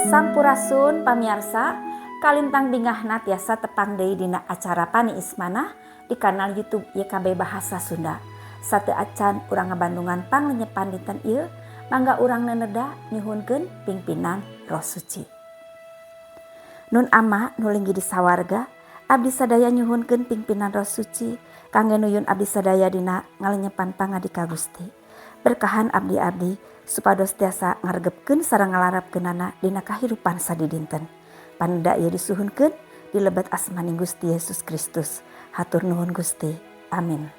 Sampurasun, pamiarsa. Kalintang bingahna tiasa tepang deui dina acara Paniis Manah di kanal YouTube YKB Bahasa Sunda. Sateuacan urang ngabandungan panglenyepan dinten ieu, mangga urang neneda nyuhunkeun pingpinan Roh Suci. Nun Ama nu linggih di sawarga, abdi sadaya nyuhunkeun pingpinan Roh Suci kangge nuyun abdi sadaya dina ngalenyepan pangandika Gusti. Berkahan abdi-abdi supados tiasa ngaregepkeun sareng ngalarapkeunana dina kahirupan sadidinten. Paneda ieu disuhunkeun di lebet asmaning Gusti Yesus Kristus. Hatur nuhun, Gusti. Amin.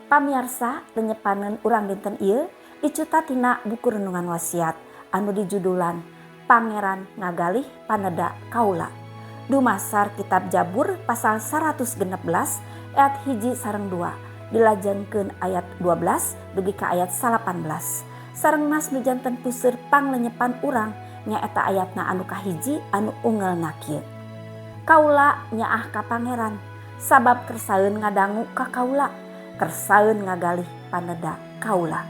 Pamiarsa, lenyepaneun urang dinten ieu dicuta tina buku renungan wasiat anu dijudulan Pangeran Ngagalih Paneda Kaula. Dumasar kitab Jabur pasal 116 ayat 1 sareng 2, dilajengkeun ayat 12 dugi ka ayat 18. Sareng nas nu janten puseur panglenyepan urang nyaeta ayatna anu kahiji anu unggelna kieu: "Kaula nyaah ka Pangeran, sabab kersaeun ngadangu ka kaula, kersaeun ngagalih paneda kaula."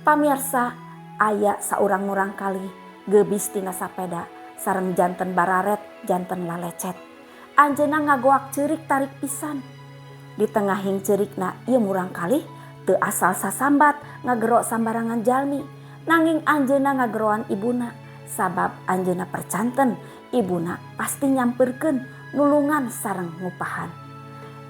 Pamiarsa, aya saurang murangkalih gebis tina sapeda sareng janten bararet, janten lalecet. Anjeunna ngagoak ceurik tarik pisan. Di tengahing ceurikna, ieu murangkalih teu asal sasambat ngagero sambarangan jalmi, nanging anjeunna ngageroan ibuna, sabab anjeunna percanten ibuna pasti nyamperkeun, nulungan sareng ngupahan.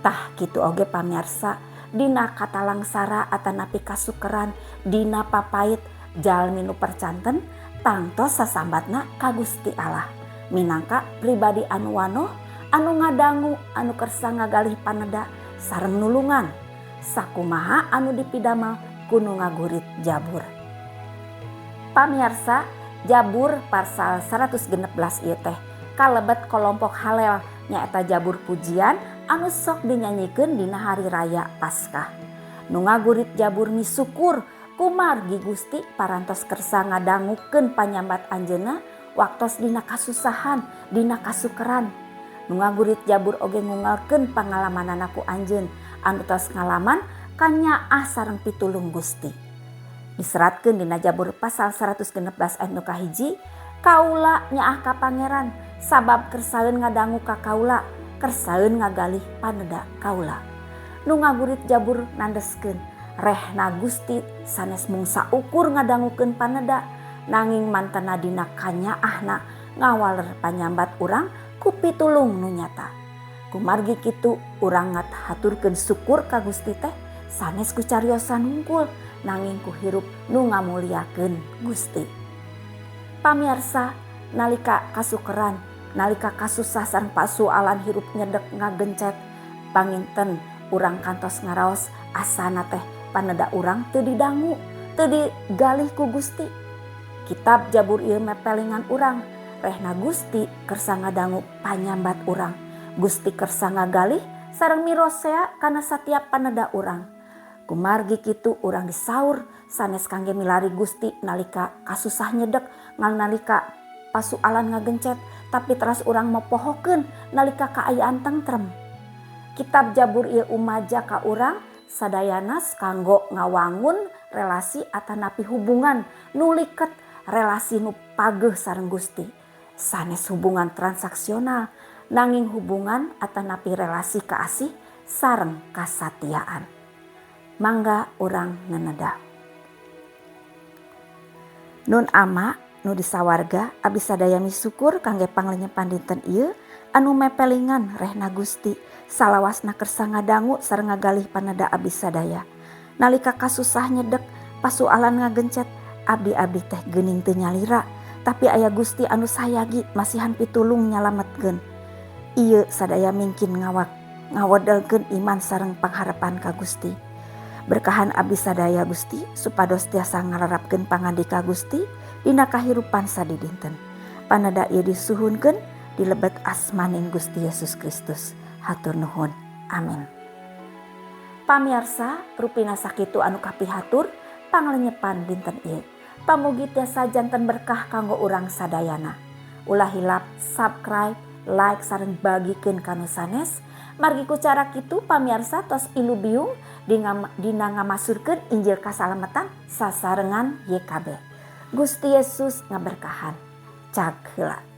Tah, kitu oge, pamiarsa, dina katalangsara atanapi kasukeran, dina papait, jalmi nu percanten tangtos sasambatna ka Gusti Allah minangka pribadi anu wanoh, anu ngadangu, anu kersa ngagalih paneda sareng nulungan, sakumaha anu dipidamel ku nu ngagurit Jabur. Pamiarsa, Jabur pasal 116 ieu teh kalebet kelompok Halel, nyaeta jabur pujian anu sok dinyanyikeun dina hari raya Paskah. Nu ngagurit Jabur misukur kumargi Gusti parantos kersa ngadangukeun panyambat anjeunna waktos dina kasusahan, dina kasukeran. Nu ngagurit Jabur oge ngungelkeun pangalamanana ku anjeun anu tos ngalaman kanyaah sareng pitulung Gusti. Diseratkeun dina Jabur pasal 116 ayat nu kahiji, "Kaula nyaah ka Pangeran, sabab kersaeun ngadangu ka kaula, kersaeun ngagalih paneda kaula." Nu ngagurit Jabur nandeskeun rehna Gusti sanes mung saukur ngadangukeun paneda, nanging mantena dina kanyaahna ngawaler panyambat urang ku pitulung nu nyata. Kumargi kitu, urang ngahaturkeun syukur ka Gusti teh sanes ku cariosan hungkul, nanging ku hirup nu ngamuliakeun Gusti. Pamiarsa, nalika kasukeran, nalika kasusah sareng pasualan hirup nyedek ngagencet, panginten urang kantos ngaraos asana teh paneda urang teu didangu, teu digalih ku Gusti. Kitab Jabur ieu mepelingan urang rehna Gusti kersa ngadangu panyambat urang. Gusti kersa ngagalih sareng mirosea kana satiap paneda urang. Kumargi kitu, urang disaur sanes kangge milari Gusti nalika kasusah nyedek ngan nalika pasualan ngagencet, tapi teras urang mopohokeun nalika kaayaan tentrem. Kitab Jabur ieu umaja ka urang sadayana kanggo ngawangun relasi atanapi hubungan nu liket, relasi nu pageh sareng Gusti. Sanes hubungan transaksional, nanging hubungan atanapi relasi kaasih sareng kasatiaan. Mangga urang neneda. Nun Ama nu di sawarga, abdi sadaya misukur kangge panglenyepan dinten ieu anu mepelingan rehna Gusti salawasna kersa ngadangu sareng ngagalih paneda abdi sadaya. Nalika kasusah nyedek, pasualan ngagencet, abdi-abdi teh geuning teu nyalira, tapi aya Gusti anu sayagi masihan pitulung, nyalametkeun. Ieu sadaya mingkin ngawak ngawedelkeun iman sareng pangharapan ka Gusti. Berkahan abdi sadaya, Gusti, supados tiasa ngalarapkeun pangandika Gusti dina kahirupan sadidinten. Paneda ieu disuhunkeun di lebet asmaning Gusti Yesus Kristus. Hatur nuhun. Amin. Pamiarsa, rupina sakitu anu kapihatur panglenyepan dinten ieu. Pamugi tiasa janten berkah kanggo urang sadayana. Ulah hilap subscribe, like, sareng bagikeun ka nu sanes. Margi ku cara kitu pamiarsa tos ilubiung dina ngamasurkeun Injil kasalametan sasarengan YKB. Gusti Yesus ngaberkahan. Cag heula.